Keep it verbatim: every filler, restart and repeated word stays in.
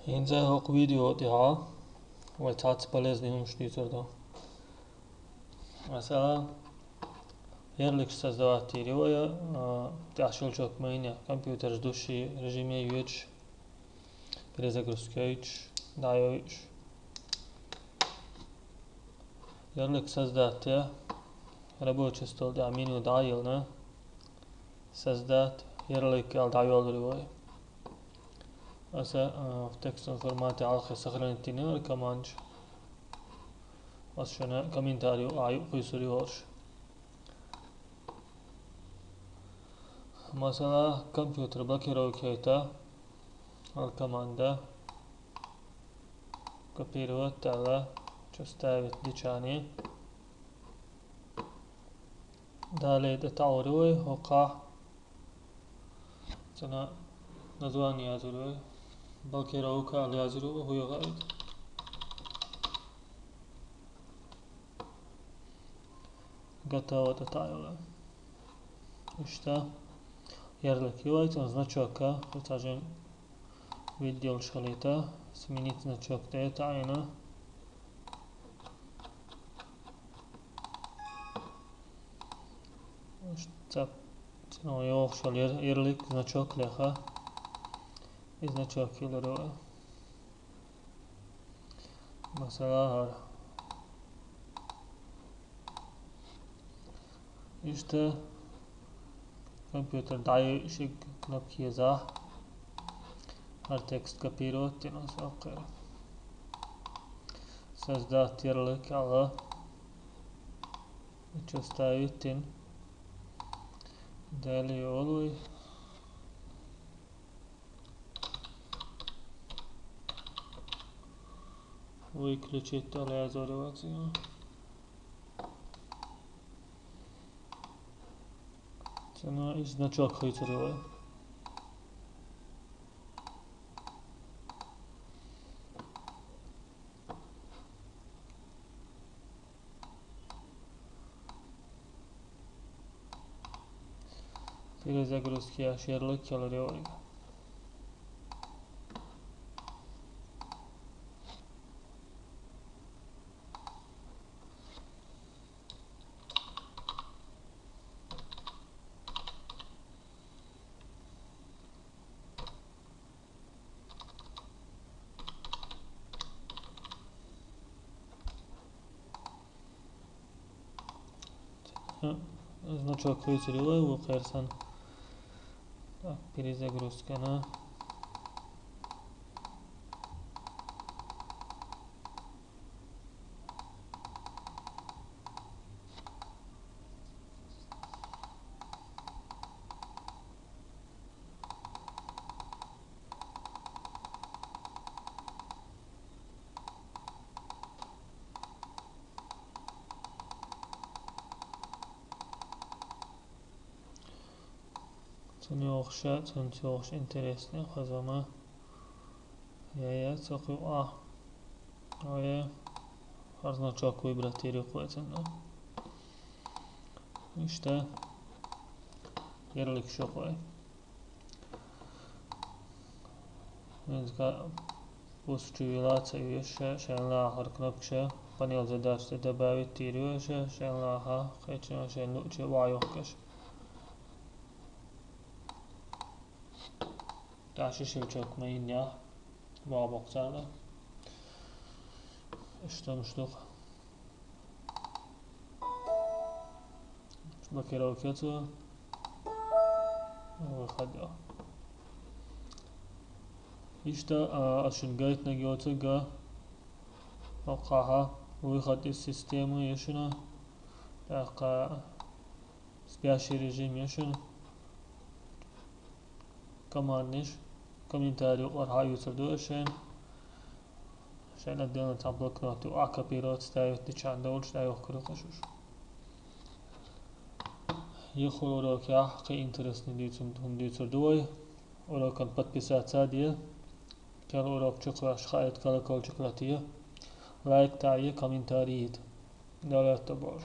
ХӀинца хӀокху видео тӀехь вай цхьацца полезный хӀуманаш дуьйцур ду. Масала, ярлыкаш создавать йийр ю вай, а, тӀехь щелчок ма йинехь, компьютераш дуьсча режиме йоьдуш, перезагрузка йойтуш, дӀайойуш. Ярлык создать е, рабочий стол тӀехь меню дӀа а йиллина, создать ярлык аьлла дӀайоллур ю вай. Аса, а, в текстовом формате хьалхе сохранить йина яра командаш. Аса шуна комментарий юкъа а юкъа кхуьйсур ю хӀорш. Масала, компьютер блокировка яйта, ал команда копировать аьлла, чу ставить дичане. Далее тӀе таӀор ю вай, хӀокхахь цуьнан название язйийр ю вай. Блокировка аьлла язйийр ю вай, хӀун ю хаийта. Готово тӀе таӀийла. Иштта ярлык ю вай, цуьнан значок а, хӀинца жин вид йолуш хилийта, сменить значок тӀе а таӀийна. Иштта цхьа цуьнан йогӀуш йолу яр-, ярлык, значок леха. И значок йиллар ю вай. Масала, хӀара. Иштта компьютер дӀайойуш кнопка езахь, хӀара текст копировать йина аса хӀокхуьнан. Создать ярлык аьлла, чу ставить йина. Далее йолу вай. Выключить аьлла язйийр ю вай цуьнан. Цуьнан и значок хуьйцур ю вай. Перезагрузка еш ярлык йиллар ю вай. Значок хуьйцур ю вай вукхерсан. Так, перезагрузка на. Цуьнан йогӀуш, цуьнца йогӀуш интересный хаза ма. Я, я, ца кхуьу а. Ой, хӀара значок выбрать йийр ю кхуьнан. Иштта ярлык шу кхуьнан. Везга пусчу вила ца веш, шен лахара кнопкаша, панель задач тӀе добавить йийр ю ша, шен лаха, кхечу шен луъчу ван йохкаш. ТӀаккха ши щелчок ма йиннехь, ван боккху царна. Иштта хӀумнаш ду-кх. Блокировка ю цо. Выход ю. Иштта, а, ас шуна гайтинарг йоцург а, хӀокхахь выход из системы ю шуна. ТӀаккха спящий режим ю шуна. Команднаш, комментарий юкъара хьаоьцур ду ас шайна. Шайна отдельно цхьа блокнот ю, а копировать ставить дичахьана долуш дӀайохкур ю-кх аш уьш. Юххерчу урокехь кхин интересный дуьйцу-, хӀума дуьйцур ду вай. Урокан подписаться а де. Кхин урок чу кхоьссича хаийта колокольчик лата е. Лайк таӀа е, комментарий йита. Дала аьтто болуш.